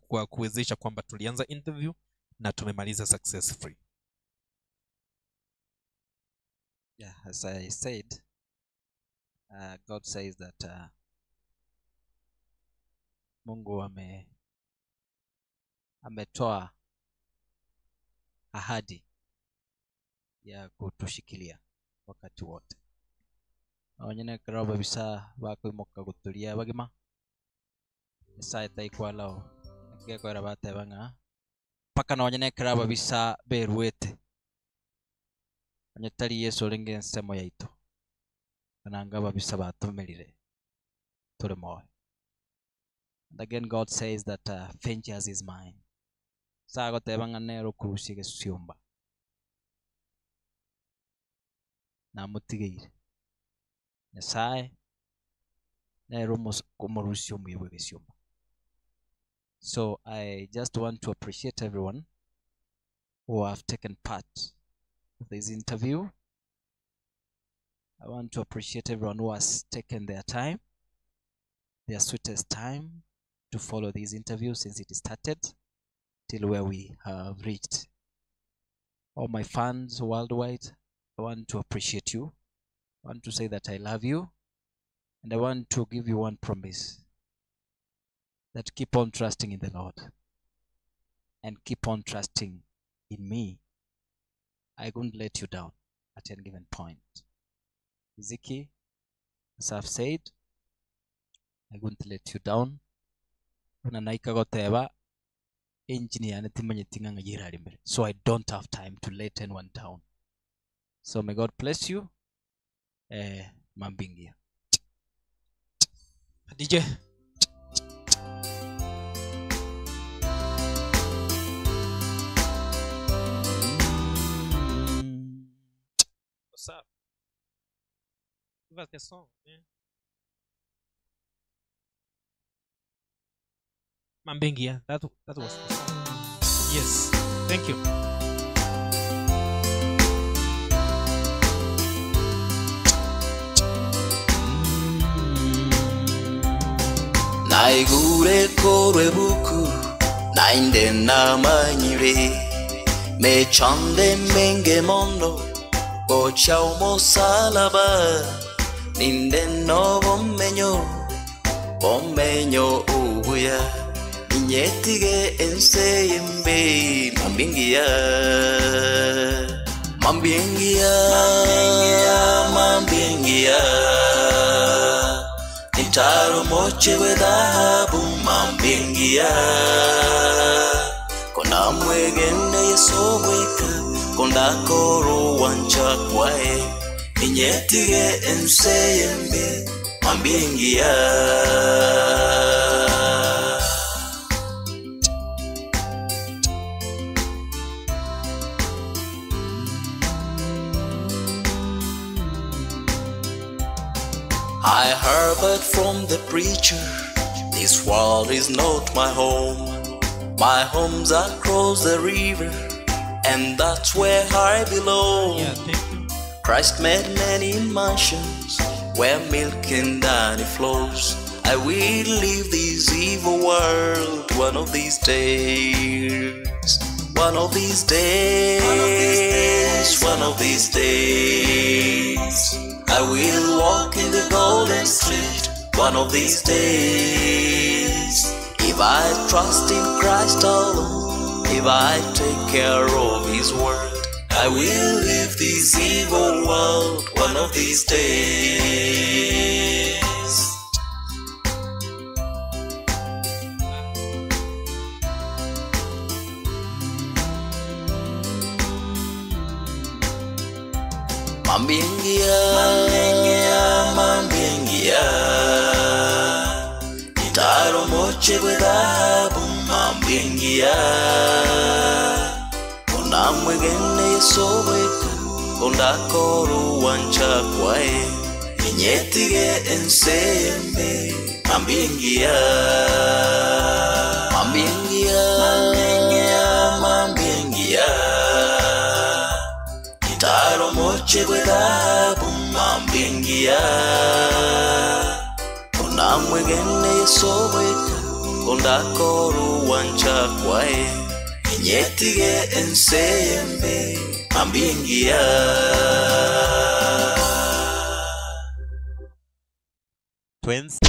kwa kuwezesha kwamba tulianza interview na tumemaliza successfully. Yeah, as I said, God says that Mungu ametoa ahadi ya kutushikilia wakati wote. Nonye nekero ababisa bakoimoka goturia bagima, Nyasaye taikwalao, ngekoera bateba ng'a mpaka nonye nekero ababisa beruete, onye tari Yesu orenge ensemo yaito, nanga ababisa batomerire tore moyo. And again God says that vengeance is mine. Sagoteba ng'a nere okurusia egesiomba. Namotigeire. Nyasaye nere omorusia omuya bwa egesiomba. So I just want to appreciate everyone who have taken part of this interview. I want to appreciate everyone who has taken their time, their sweetest time, to follow this interview since it started till where we have reached. All my fans worldwide, I want to appreciate you. I want to say that I love you, and I want to give you one promise, that keep on trusting in the Lord and keep on trusting in me. I won't let you down at any given point. Riziki, as I've said, I won't let you down. Buna naika goteba engine yane timanyeti ng'a ng'ai eraremere. So I don't have time to let anyone down. So may God bless you. Mambingia. DJ. What's up? Give us the song, man. Mambingia, that was the song. Yes, thank you. Naigure korwe buku, nainde namanyire, mechande menge mondo, gocha omosalaba, ninde no bomenyo, bomenyo ubuya, inyetige ense yembe, mambingia, mambingia, mambingia. Nitaro moche we dhahabu mambingia, kona mwegene Yesu weka, konda koro wancha kwae, inyetige ense yembe mambingia. I heard from the preacher, this world is not my home. My home's across the river, and that's where I belong. Yeah, thank you. Christ made many mansions where milk and honey flows. I will leave this evil world one of these days. One of these days, one of these days, I will walk in the golden street one of these days. If I trust in Christ alone, if I take care of His word, I will leave this evil world one of these days. Mambingia, mambingia, nitaro moche bwe dhahabu mambingia, kona mwegene Yesu weka, konda koru wancha kwae, inyetige ensembe mambingia, mambingia, mambingia, nitaro moche bwe dhahabu mambingia, kona mwegene Yesu weka, Kondakora ogwancha kwaye, inyetige ense embe, mambia engiya. Twensi.